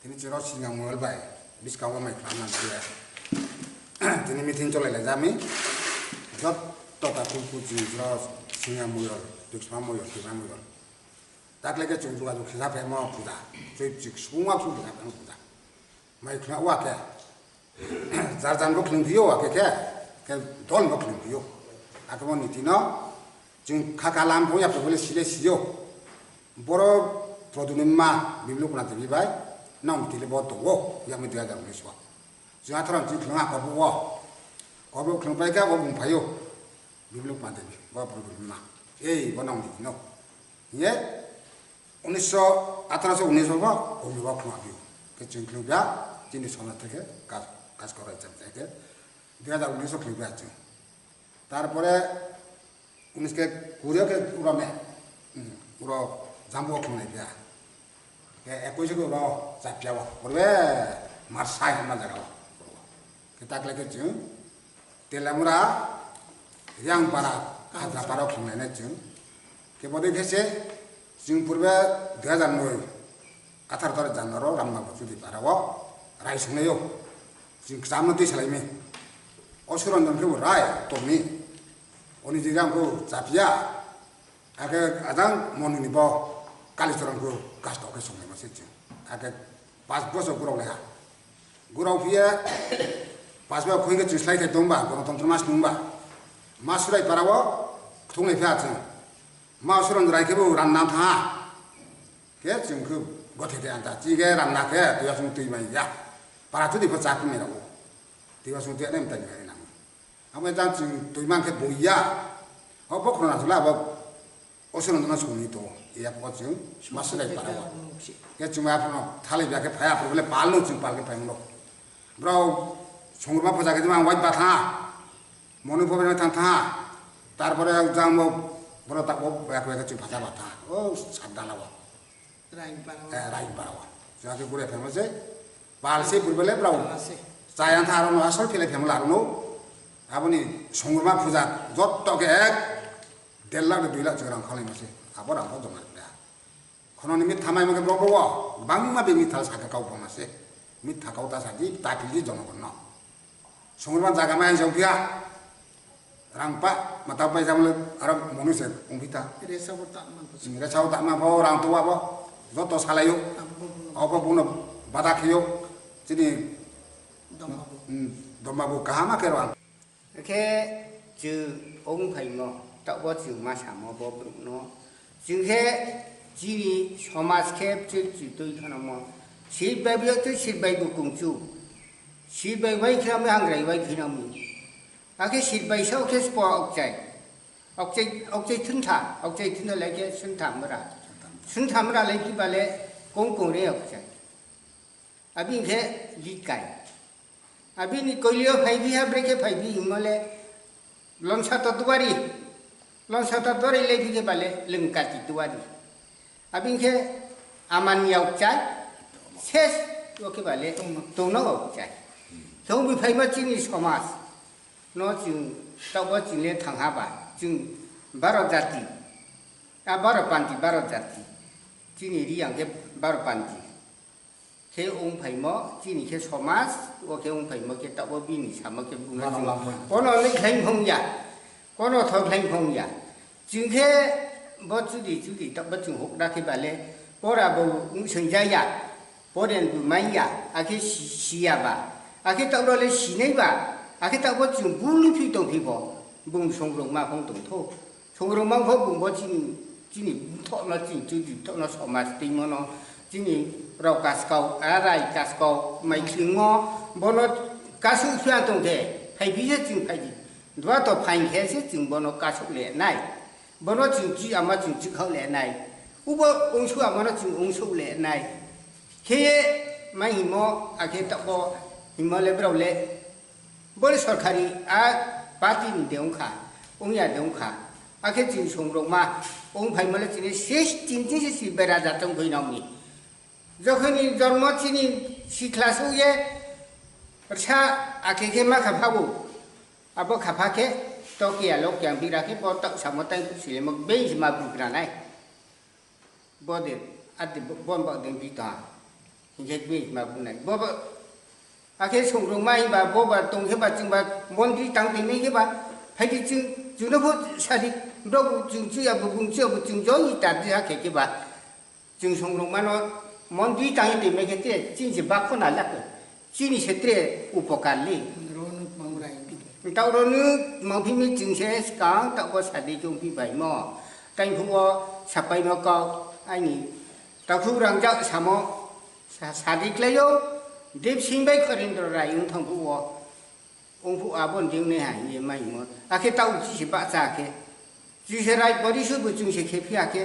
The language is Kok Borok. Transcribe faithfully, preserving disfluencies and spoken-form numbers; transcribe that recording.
Tini chwng rok singa moyol bai bwskango mai khwlangna nangliya. Tini meeting cholai laijami. Jotto ta kung fu chwng chwng rok singa moyol, twkma moyol, twkma moyol. Takle khe chwng jogajog khe japhaimo puja. Chwng chwng sungma sung khe japhaimo puja. Mai khwlangwa khe. Jar jar no khwlwng phio, akhe khe, khe dol no khwlwng phio. Akhe bo niti no chwng kha kha lam phung yapri bole sile sio. Boro produni ma biblu kuna twi bai nong tile bo tongo, yami dui hajar unis o. Chwng atharo chwng khwlwng a kobo o. Kobo khwlwng pai khe bo bung phaio. Biblu kuna twi bo produni ma. Ei bo nong niti no. Ye Unisho, atharaso unisho bo, unisho bo khwlwng phio. Khe chwng khwlwng phia, chini somaj theke kaj, kaj korai cham theke, dui hajar unisho khwlwng phia chwng. Tarpore unis ke kurio ke uro me, hmm, uro jambu khwlwng phia. Ke ekuisho ke uro chapia o, purbe marsai hamna jaga o. Ke takle ke chwng, Telamura, Riyangpara, Hadrapara o khwlwng nai chwng. Khe bodei khe se chwng purbe dui hajar noi, atharo tarik January o Ramnagar Chudipara o rai sunglaio. Chwng kwcham no twi salaimi. O Suranjan khe bo rai tongni. Oni jiga ang khe chapia. Hakhe ajang monuni bo Kalichoran khe kasto khe songlaima se chwng. Hakhe pas bosor gurok leha. Gurok phiya pas ba khoi khe chwng slai thai tongba, Gonotontro mas nungba. Mas surai para o thunglai phiya chwng. Ma suran rai khe bo ram nam tha. Khe chwng khe gothe de anta. Chi khe ram na khe tuya sung twi mai ya. Para tu di pha chak mai rok. Tuya sung tuya nem tai mai nang. Amo jang chwng twi man khe buya. O bokhorok na chwla abo o sono no songni to. Iya po chwng maswlai para wa. Ke chwng aphano thalai bia khe phaya phuru bole pal no chwng pal khe phai mano. Bro songma phoja khe jema wai batha. Monu phobe thang tha. Tarpore jang bo bro tak bo yak yak chwng phaja batha. O sadda la wa. Raing para wa. Eh, raing para wa. Jang khe gure phai mase. Pal se phuru bole bro. Pal se. Chayang tha aro no asol phile phai mala aro no. Aboni songma phoja jotto khe ek der lakh na dui lakh chwng rang khalai mase. Abo rang kho joma da. Khono ni mit thamai mokhe bro bro. Bangma be mit thal sakha kau boma se. Mit thakau ta saji ta philji jonogon no. Songma jaga mai jong pia. Rang pa mata pai jam le aro monu se ung pita. Resa bo ta man ko. Sing resa bo ta man bo rang to abo. Joto salayo. Abo bo. Abo bo no bada khiyo. Chini doma bo. Hmm, doma bo kahama kero ang. Khe chwng ong phaimo, tabo chwng ma samo bo borokno. Chwng khe chini somaj khe chwng chwng twi kheno mo. Sir bai bo twi sir bai bo kungchu. Sir bai bai khe amo hangrai bai khe amo. Akhe sir bai sao khe spo okchai. Okchai, okchai thwntha, okchai thwntha lai khe swntha mura. Swntha mura lai khe bale kong kong re okchai. Abini khe likai. Abini koilio phaibi ha brekhe phaibi himole lonsa to duari. Lonsa to duari lebi khe bale lengkati duari. Abini khe aman yaukchai ses o khe bale tongno yaukchai. Khe ongbi phaima chini somaj no chwng tabo chwng le thangha ba chwng baro jati. A baro panti baro jati. Chini riyang khe baro panti. Khe wng phaimo, chini khe somaj, o khe wng phaimo khe tabo bini samo khe buno Bono chwng lamphai. Kono le khlai phung ya, kono tho khlai phung ya. Chwng khe bo chudi chudi tabo chwng hokra khe bale, pora bo wng swngjaya, poren bu manya, akhe si-, siya ba, akhe tabo le sinai ba, akhe tabo chwng bulu phi tong phi bo, bung songrok ma phung tong tho. Songrok mangpho bungbo chini, chini bumthokno, chini chudri bumthokno somaj twimono, chini rok kaskau, a rai kaskau, maikhwlwngmo, bono kasuk phiya tongkhe, phaiphi se chwng phaidi. Duato phaingkhe se chwng bono kasuk lenai. Bono chwng chi ama chwng chikhau lenai. Ubo ongsu amano chwng ongsu lenai. Kheye mai himo, akhe tabo himo le brao le. Boni sorkari a party ni de wngkha, wngya de wngkha. Akhe chini songrokma wng phaimale chini sis tin tin si si bera jatong bui nokni. Jokhoni jormo chini sikla sukye rsa akhe khe ma kha phabu. Abo kha pha khe tokia lokyang bira khe bo tak samo tai silemo bei si ma bukra nai. Bo de, adi bo, bon bo de bita. Hingke bini ma bunai. Bo ba, akhe songrokma himba bo ba tong khe ba chwng ba montri tang tongmai khe ba, phaidi chwng, chwngno bo sadi, borok chwng chuya bo bung chuya bo chwng joni tardi hakhe khe ba. Chwng songrokmano montri tangwi tongmai khe tere chini se bakho na lakho, chini se tere upokar li. Roni mangrai. Tauroni mangphimi chwng se swkang tabo sadi chongpi baimo. Tei phuo sapaino kok ani takhuk rangjak samo sa-, sadi klaio. Debsing bai Khorindro Rai wng thang phuo. Wng phuo aboni jeng ne hai ye maimo. Akhe tau chisi bacha khe. Chwngse Rai Porisu bo chwngse khe phiya khe.